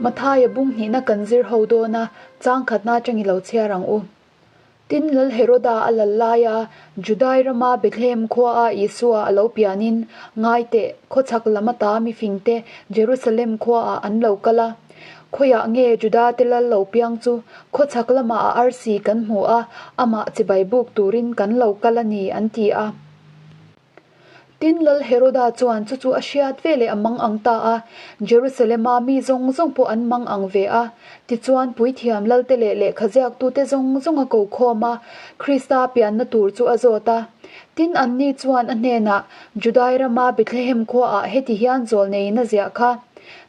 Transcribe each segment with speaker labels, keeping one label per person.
Speaker 1: Mathaia bung hnihna kan zir ho dawn a, chang khatna atang i lo chhiar ang u. Tin, Lal Heroda a lal laia Judai rama Bethlehem khuaa Isua a lo pianin, ngai teh, khawchhak lam ata mifingte Jerusalem khuaah an lo kal a. Khawiah nge Judate lal lo piang chu khawchhak lamah a arsi kan hmu a, amah chibai buk turin kan lo kal a ni, an ti a. Tin, Lal Heroda chuan chu chu a hriat ve leh a mang ang ta a, Jerusalema mi zawng zawng pawh an mang ang ve a. Tichuan, puithiam lalte leh lehkha ziaktute zawng zawng a ko khawm a, Krista pianna tur chu a zawt a. Tin, anni chuan a hnenah, Judai rama Bethlehem khuaah heti hian zawl neiin a ziah kha,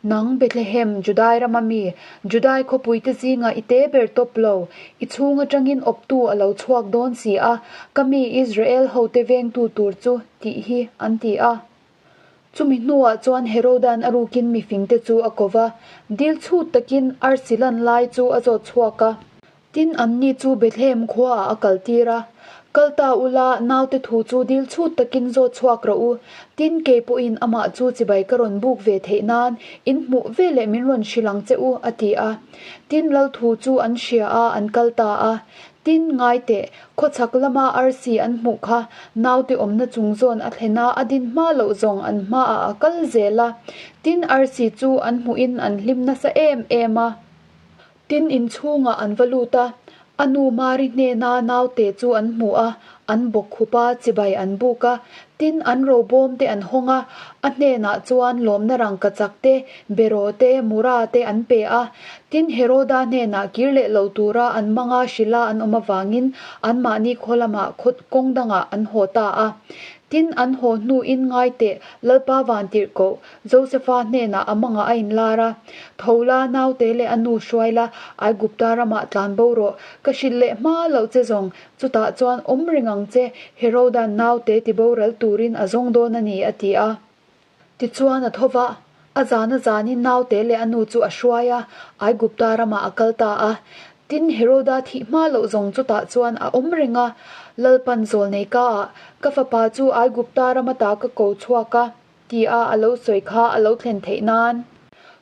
Speaker 1: Nang, Bethlehem, Judai rama mi, Judai khawpuite zingah i te ber tawp lo, i chhung atangin awptu a lo chhuak dawn si a, ka mi Israel hote vengtu tur chu, tih hi, an ti a. Chumi hnuah chuan Heroda'n a rukin mifingte chu a ko va, dil chhut takin arsi lan lai chu a zawt chhuak a. Tin, anni chu Bethlehem khuaah a kaltir a, Kal ta ula, naute thu chu dil chhut takin zawt chhuak rawh u. Tin, kei pawhin amah chu chibai ka rawn buk ve theih nan in hmuh veleh min rawn hrilh ang che u, a ti a. Tin, lal thu chu an hria a, an kal ta a. Tin, ngai teh, khawchhak lama arsi an hmuh kha naute awmna chung zawn a thlen a, a din hma loh zawng an hmaah a kal zel a. Tin, arsi chu an hmuhin an hlim nasa em em a. Tin, inchhungah an va lut a, a nu Mari hnena naute chu an hmu a, an bawk khup a, chibai an buk a. Tin, an robawm te an hawng a, a hnenah chuan lawmna rangkachak te, beraw te, mura te an pe a. Tin, Heroda hnenah kir leh lo tura an manga hrila an awm avangin anmahni khaw lamah khaw kawng dangah an haw ta a. Tin, an haw hnuin ngai teh, Lalpa vantirhkoh, Josefa hnenah a mangah a inlar a, Tho la, naute leh a nu hruai la, Aigupta ramah tlan bo rawh, ka hrilh leh hma loh che zawng, chutah chuan awm reng ang che, Heroda'n naute tiboral turin a zawng dawn a ni, a ti a. Tichuan a tho va, a zan a zanin naute leh a nu chu a hruai a, Aigupta ramah a kal ta a. Tin, Heroda thih hma loh zawng chutah chuan a awm reng a, Lalpan zawlnei kaah, Ka fapa chu Aigupta rama ta ka ko chhuak a, Ti a a lo sawi kha a lo thlen theih nan.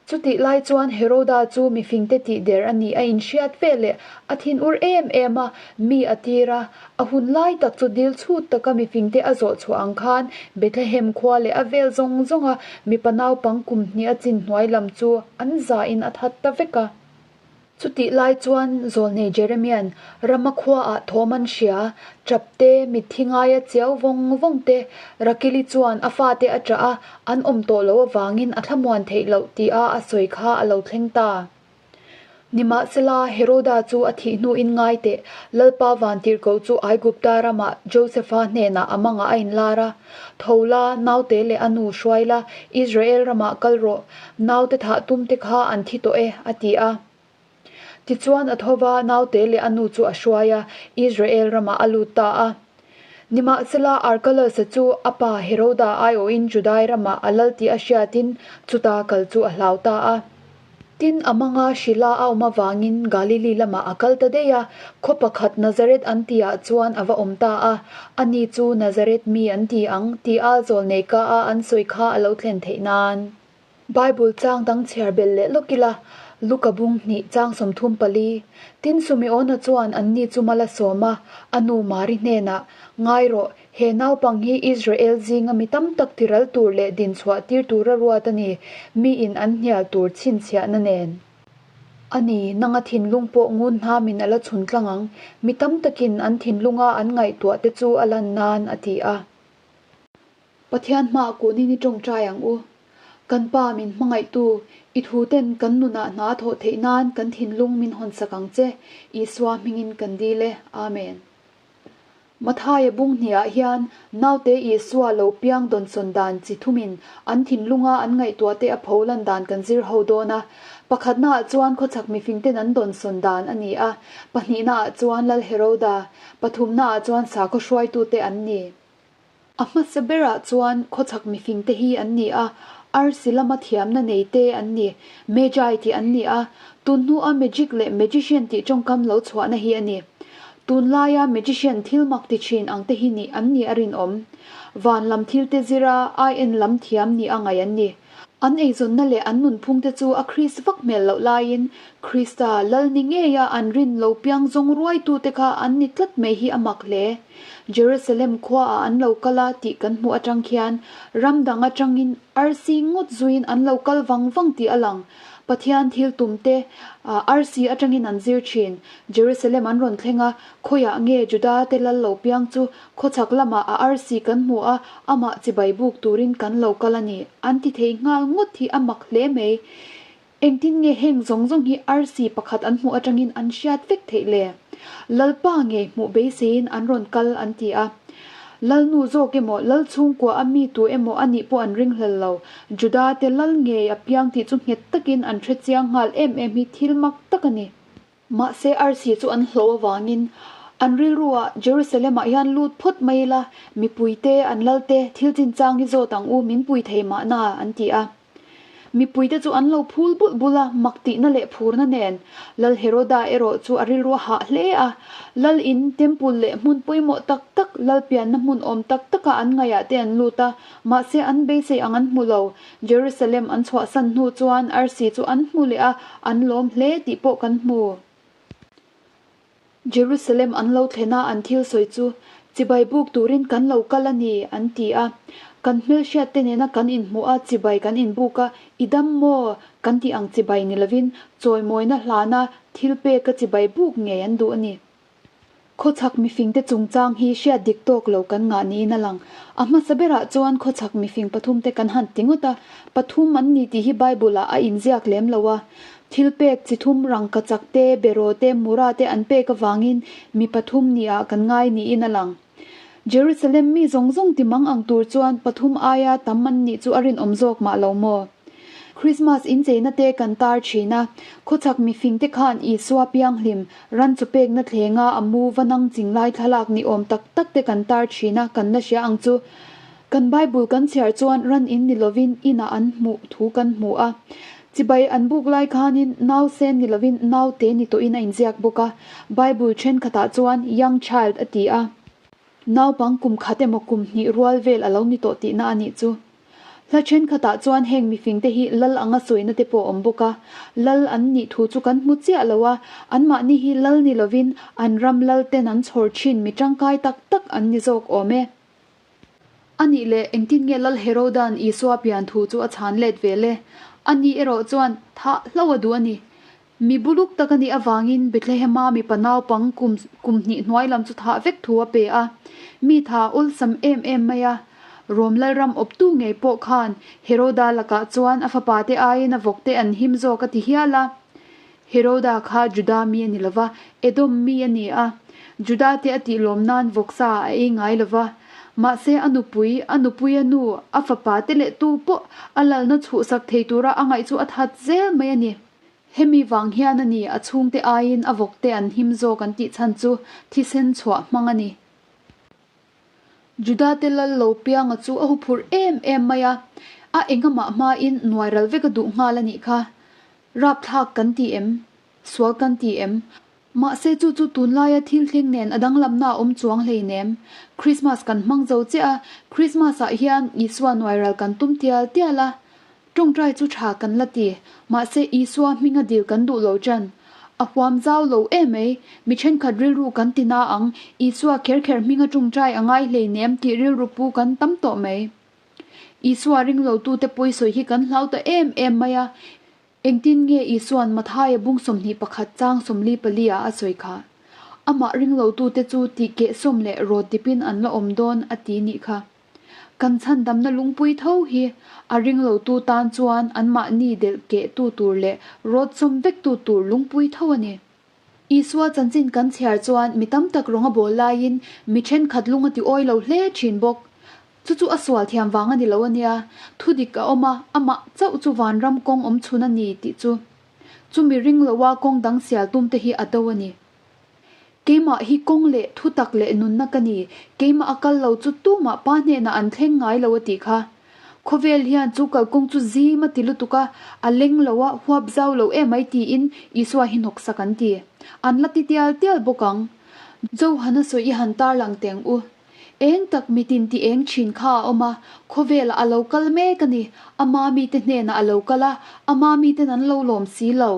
Speaker 1: Chutih lai chuan Heroda chu mifingte tih der a nih a inhriat ve leh a thinur em em a, mi a tir a, a hun lai tak chu dil chhut taka mifingte a zawh chhuah ang khan Bethlehem khua leh a vel zawng zawnga mipa naupang kum hnih a chin hnuai lam chu an zahin a that ta vek a. Chutih lai chuan Zawlnei Jeremia'n Rama khuaah thawm an hria, ṭap te, mitthi ngaia chiau vawng vawng te, Rakili chuan a fate a ṭah a, an awm tawh loh avangin a thlamuan theih loh tia a sawi kha a lo thleng ta. Nimahsela, Heroda chu a thih hnuin ngai teh, Lalpa vantirhkoh chu Aigupta ramah Josefa hnenah a mangah a inlar a, Tho la, naute leh a nu hruai la, Israel ramah kal rawh, Naute thah tum te kha an thi tawh e, a ti a. Tichuan a tho va, naute leh a nu chu a hruai a, Israel ramah a lut ta a. Nimahsela, Archelaus-a chu a pa Heroda aiawhin Judai ramah a lal tih a hriatin chuta kal chu a hlau ta a. Tin, a manga hrila a awm avangin Galili lamah a kal ta daih a, khaw pakhat Nazareth an tihah chuan a va awm ta a. Ani chu Nazareth mi an ti ang, tia zawlnei ka a an sawi kha a lo thlen theih nan. Bible chang dang chhiar belh leh lawk ila, Luka bung hnih chang 34. Tin, Sumeona chuan anni chu mal a sawm a, a nu Mari hnenah, Ngai rawh, He naupang hi Israel zinga mi tam tak tiral tur leh dinchhuah tir tura ruat a ni, miin an hnial tur chhinchhiahna nen. A ni, nanga thinlung pawh ngun hnamin a la chhun tlang ang, mi tam takin an thinlunga an ngaihtuah te chu a lan nan, a ti a. Pathian hmaah kunin i tawngtai ang u. Kan Pa min hmangaihtu, i thu ten kan nunah hna thawh theih nan kan thinlung min hawnsak ang che, Isua hmingin kan dil e. Amen. Mathaia bung hniah hian naute Isua lo piang dawnsawn dan chi thumin an thinlunga an ngaihtuahte a pho lan dan kan zir ho dawn a. Pakhatnaah chuan khawchhak mifingten an dawnsawn dan a ni a, pahnihnaah chuan Lal Heroda, pathumnaah chuan sakhaw hruaitute an ni. A hmasa berah chuan khawchhak mifingte hi an ni a, arsi lama thiamna neite an ni, Magi tih an ni a, tun hnua magic leh magician tih tawngkam lo chhuahna hi a ni. Tunlaia magician thil mak ti thin ang te hi nih an nih a rinawm. Van lam thilte zira ai en lam thiam nih a ngaih an ni. An eizawnna leh an nunphung te chu a Kris vak hmel loh laiin Krista lal ni ngeia an rin lo piang zawng ruaitute kha an ni tlat mai hi a mak hle. Jerusalem khuaah an lo kal a tih kan hmuh atang khian ram dang atangin arsi ngawt zuiin an lo kal vang vang tih a lang. Pathian thil tum te arsi atangin an zir thin. Jerusalem an rawn thleng a, khawiah nge Juda te lal lo piang chu Khawchhak lamah a arsi kan hmu a, amah chibai buk turin kan lo kal a ni, an ti thei nghal ngawt hi a mak hle mai. Engtin nge heng zawng zawng hi arsi pakhat an hmuh atangin an hriat vek theih le? Lalpa ngei hmuh beiseiin an rawn kal an ti a. Lalnu zawk emaw, Lal chhungkua a mi tu emaw a nih pawh an ringhlel lo. Juda te lal ngei a piang tih chu nghet takin an hre chiang nghal em em hi thil mak tak a ni. Mahse arsi chu an hlauh avangin an rilruah Jerusalem-ah hian lut phawt mai ila, mipuite, an lalte thil chinchang hi zawt ang u, min pui thei mahna, an ti a. Mipuite chu an lo phul bulh bulh a, mak tihna leh phurna nen. Lal Heroda erawh chu a rilru a hah hle a. Lal in, temple leh hmun pawimawh tak tak, lal pianna hmun awm tak takah an ngaihah te an lut a, mahse an beisei ang an hmu lo. Jerusalem an chhuahsan hnu chuan arsi chu an hmu leh a, an lawm hle tih pawh kan hmu. Jerusalem an lo thlen a, an thil sawi chu, Chibai buk turin kan lo kal a ni, an ti a. Kan hmelhriatte nena kan inhmuh a, chibai kan inbuk a, I dam maw? kan tih ang chibai ni lovin, chawimawina hlana thil peka chibai buk ngei an duh a ni. Khawchhak mifingte chungchang hi hriat dik tawk lo kan ngah niin a lang. A hmasa berah chuan khawchhak mifing pathumte kan han ti ngawt a, pathum an ni tih hi Bible-ah a inziak lem lo a. Thil pek chi thum rangkachak te, beraw te, mura te an pek avangin mi pathum niah kan ngai niin a lang. Jerusalem mi zawng zawng ti mang ang tur chuan pathum aia tam an nih chu a rinawm zawk mah lo maw? Krismas incheina te kan tar thin a, khawchhak mifingte khan Isua pianghlim ran chu pekna thlenga a mu va nang ching lai thlalak ni awm tak tak te kan tar thin a, kan la hria ang chu. Kan Bible kan chhiar chuan ran in ni lovin inah an hmuh thu kan hmu a. Chibai an buk lai khanin nau sen ni lovin naute ni tawhin a inziak bawk a, Bible thenkhatah chuan young child a ti a. Naupang kum khat emaw kum hnih rual vel a lo ni tawh tihna a nih chu. Hla thenkhatah chuan heng mifingte hi lal anga sawina te pawh a awm bawk a, lal an nih thu chu kan hmu chiah lo a, anmahni hi lal ni lovin an ram lal ten an chhawr thin mi tangkai tak tak an ni zawk awm e. A nih leh engtin nge Lal Heroda'n Isua pian thu chu a chhan let ve le? Ani erawh chuan thah hlo a duh a ni. Mi buluk tak a nih avangin Bethlehema mipa naupang kum kum hnih hnuai lam chu thah vek thu a pe a. Mi tha awlsam em em mai a. Rom Lalram awptu ngei pawh khan Heroda lakah chuan a fapate aiin a vawkte an him zawk a ti hial a. Heroda kha Juda mi a ni lo va, Edom mi a ni a. Judate a tih lawm nan vawksa a ei ngai lo va. Mahse a nupui, a nupuia nu, a fapate leh tu pawh a lalna chhuhsak thei tura a ngaih chu a that zel mai a ni. Hemi vang hian a ni a chhungte aiin a vawkte an him zawk an tih chhan chu thisen chhuah hmang a ni. Judate lal lo pianga chu a huphurh em em mai a, a engamah hmain nuai ral vek a duh nghal a nih kha. Rapthlak kan ti em? Sual kan ti em? Mahse chu chu tunlaia thil thleng nen a danglamna a awm chuang hleinem. Krismas kan hmang zo chiah a, Krismas-ah hian Isua nuai ral kan tum tial tial a, Tawngtai chu tha kan la ti, mahse Isua hminga dil kan duh lo ṭan. A huam zau lo em mai, mi thenkhat rilru kan ti na ang, Isua kher kher hminga tawngtai a ngai hleinem tih rilru pu kan tam tawh mai. Isua ring lo tute pawisawi hi kan hlau ta em em mai a, engtin nge Isua'n Mathaia bung 21 chang 44 ah a sawi kha? Amah ring lo tute chu tih kehsawm leh rawt dipin an la awm dawn a ti nih kha. Kan chhandamna lungpui tho hi a ringlotu tan chuan anmahni delh kehtu tur leh rawt sawm vektu tur lungpui tho a ni. Isua chanchin kan chhiar chuan mi tam tak rawng a bawl laiin mi thenkhat lung a ti awi lo hle thin bawk. Chu chu a sual thiam vang a ni lo a nia, thudik a awm a, amah chauh chu vanram kawng awm chhun a ni tih chu. Chumi ringloa kawng dang sial tumte hi a do a ni. Keimah hi kawng leh thu tak leh nunna ka ni, keimah a kal lo chu tumah pa hnenah an thleng ngai lo a tih kha. Khawvel hian chu kalkawng chu zim a ti lutuk a, a leng lo a, huap zau lo emai tiin Isua hi hnawksak an ti. An la ti tial tial bawk ang. Johana sawi i han tarlang teng u. Eng tak mitin ti eng thin kha a awm a, khawvelah a lo kal mek a ni. Ama mite hnenah a lo kal a, ama miten an lo lawm si lo.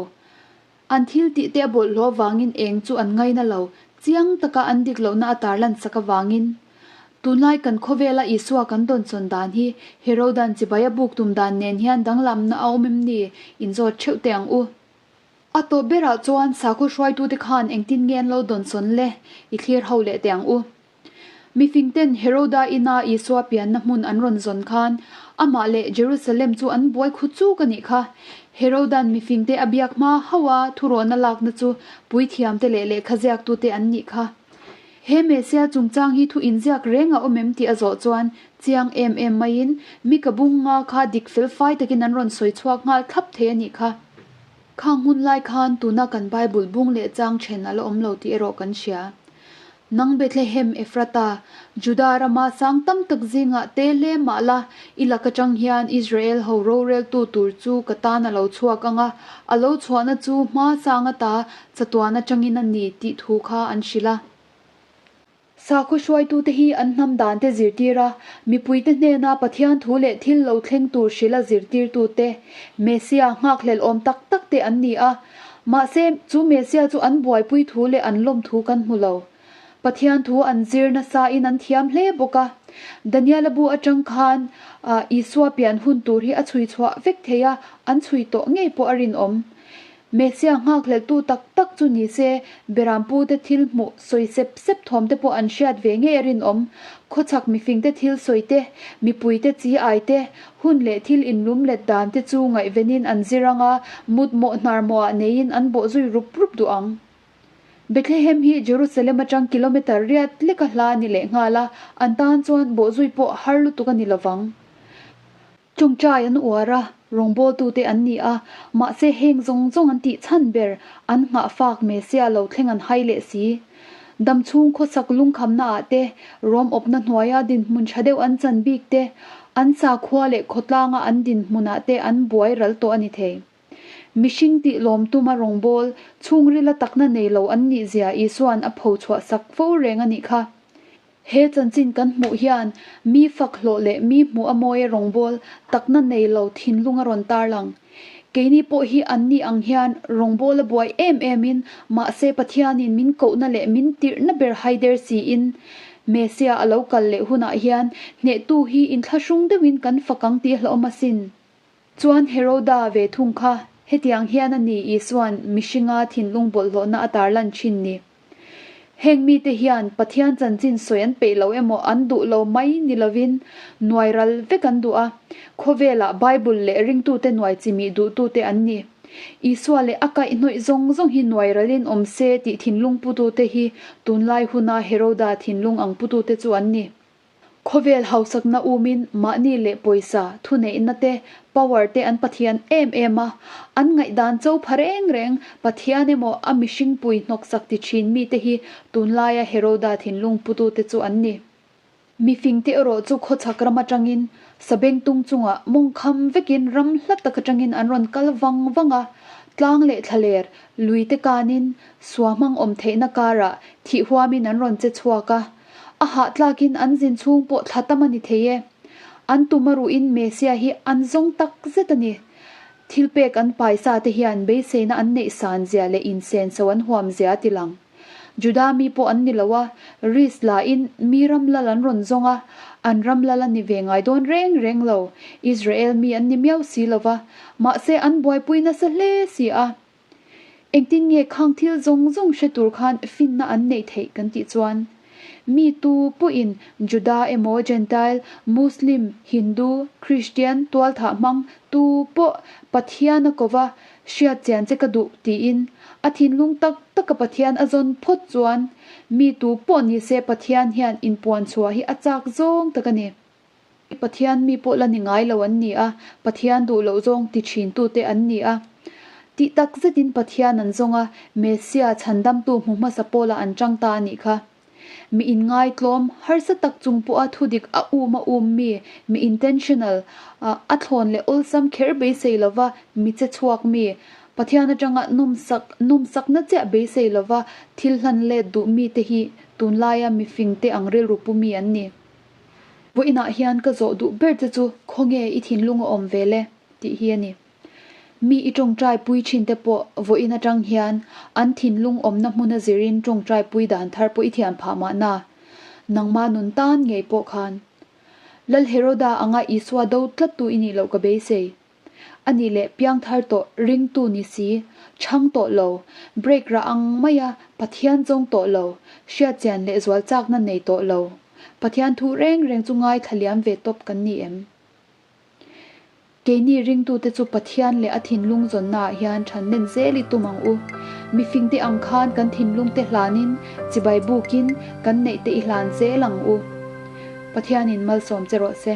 Speaker 1: An thil tih te a bawlhhlawh avangin eng chu an ngaina lo, chiang taka an dik lohna a tarlan sak avangin. Tunlai kan khawvela Isua kan dawnsawn dan hi Herodan chibai a buk tum dan nen hian danglamna a awm em ni? Inzawt theuh teh ang u. A tawp berah chuan sakhaw hruaitute khan engtin nge an lo dawnsawn le? I thlir ho leh teh ang u. Mifingten Heroda ina Isua pianna hmun an rawn zawn khan amah leh Jerusalem chu an buai khu chuk a nih kha. Heroda'n mifingte a biak hma hauh a thurawhna lakna chu puithiamte leh lehkha ziaktute an nih kha. He Mesia chungchang hi thu inziak reng a awm em tih a zawh chuan chiang em em maiin Mika bung nga kha dik fel fai takin an rawn sawi chhuak nghal thlap thei a nih kha. Khang hun lai khan tuna kan Bible bung leh chang then a la awm lo tih erawh kan hria. Nang Bethlehem Ephrata, Juda rama sang tam tak zingah te hle mah la, i lak atang hian Israel ho roreltu tur chu ka tan a lo chhuak ang a, a lo chhuahna chu hma sang ata chatuan atangin a ni tih thu kha an hrilh a. Sakhaw hruaitute hi an hnam dante zirtir a, mipuite hnena Pathian thu leh thil lo thleng tur hrilh a zirtirtute, Messia nghakhlelh awm tak takte an ni a. Mahse, chu Messia chu an buaipui thu leh an lawm thu kan hmu lo. Pathian thu an zir nasain an thiam hle bawk a. Daniela bu atang khan Isua pian hun tur hi a chhui chhuah vek thei a, an chhui tawh ngei pawh a rinawm. Messia nghakhlelhtu tak tak chu ni se, Berampute thil hmuh sawi sep sep thawmte pawh an hriat ve ngei a rinawm. Khawchhak mifingte thil sawi te, mipuite chi ai te, hun leh thil inlum let dan te chu ngaihvenin an zir ang a, mutmawh hnarmawhah neiin an bawh zui rup rup duh ang. Bethlehem hi Jerusalem atang kilometre riat leka hla a ni lehnghal a, an tan chuan bawhzui pawh har lutuk a ni lovang. Tawngtai an uar a, rawngbawltute an ni a, mahse heng zawng zawng an tih chhan ber an nghahfak Messia lo thleng an hai leh si. Damchhung khawsak lungkhamna ah te, rawm awpna hnuaia dinhmun tha deuh an chan bik te, an sakhua leh khawtlanga an dinhmun ah te an buai ral tawh a ni thei. Mihring tih lawm tuma rawngbâwl, chhungrila takna nei lo an nih zia Isua'n a pho chhuah sak fo reng a nih kha. He chanchin kan hmuh hian mi fak hlawh leh mi hmuh a mawia rawngbâwl takna nei lo thinlung a rawn tarlang. Keini pawh hi anni ang hian rawngbâwl a buai em emin mahse Pathianin min kohna leh min tirhna ber haider siin Messia a lo kal leh hunah hian hnehtu hi inthlahrung deuhin kan fak ang tih a hlauhawm asin. Chuan Heroda ve thung kha hetiang hian a ni Isua'n mihringa thinlung bawlhhlawhna a tarlan thin ni. Heng mite hian Pathian chanchin sawi an peih lo emaw an duh lo mai ni lovin nuai ral vek an duh a, khawvelah Bible leh ringtute nuai chimih duhtute an ni. Isua leh a kaihhnawih zawng zawng hi nuai ralin awm se tih thinlung putute hi tunlai huna Heroda thinlung ang putute chu an ni. Khawvel hausakna umin mahni leh pawisa, thuneihna te, power te an Pathian em em a, an ngaihdan cho pha reng reng Pathian emaw a mihringpui hnawksak ti thin mite hi tunlaia Heroda thinlung putute chu an ni. Mifingte erawh chu khawchhak ram atangin sabengtung chungah mawngkham vekin ram hla tak atangin an rawn kal vang vang a, tlang leh thlaler, lui te kanin suahmang awm theihna karah thih huamin an rawn che chhuak a. A hahtlakin an zin chhung pawh thla tam a ni thei e. An tum a ruhin Messia hi an zawng tak zet a ni. Thil pek an paisa te hian beiseina an neih san zia leh insenso an huam zia a ti lang. Juda mi pawh an ni lo a, risk la in mi ram lal an rawn zawng a, an ram lal a ni ve ngai dawn reng reng lo, Israel mi an ni miau si lo va, mahse an buaipui nasa hle si a. Engtin nge khang thil zawng zawng hre tur khan finna an neih theih kan tih chuan? Mi tu pawhin Juda emaw Jentail, Muslim, Hindu, Kristian, tualthah hmang tu pawh Pathian a ko va, hriat chian che ka duh tiin a thinlung tak taka Pathian a zawn phawt chuan mi tu pawh nise Pathian hian inpuanchhuah hi a chak zawng tak a ni. Pathian mi pawh la ni ngai lo an ni a, Pathian duh loh zawng ti thin tute an ni a. Tih tak zetin Pathian an zawng a, Messia chhandamtu hmu hmasa pawlah an chang ta a nih kha. Mi inngaitlawm, harsa tak chung pawha thudik a um a um mi, mi intentional, a thlawn leh awlsam kher beisei lova mi che chhuak mi. Pathian atanga nawmsak nawmsakna chiah beisei lova thil hlan let duh mite hi tunlaia mifingte ang rilru pu mi an ni. Vawiinah hian ka zawh duh ber che chu khawnge i thinlung a awm ve le? tih hi a ni. Mi i tawngtai pui thin te pawh vawiin atang hian an thinlung awmna hmuna zirin tawngtai pui dan thar pawh i thiam phah mahna. Nangma nun tan ngei pawh khan. Lal Heroda anga Isua do tlattu i nih loh ka beisei. A nih leh piangthar tawh ringtu ni si, chhang tawh lo, break rah ang maia Pathian zawng tawh lo, hriatchian leh zual chakna nei tawh lo, Pathian thu reng reng chu ngaithla liam ve tawp kan ni em? Keini ringtute chu Pathian leh a thinlung zawnnaah hian thanlen zel i tum ang u. Mifingte ang khan kan thinlungte hlanin chibai bukin kan neihte i hlan zel ang u. Pathianin malsawm che rawh se.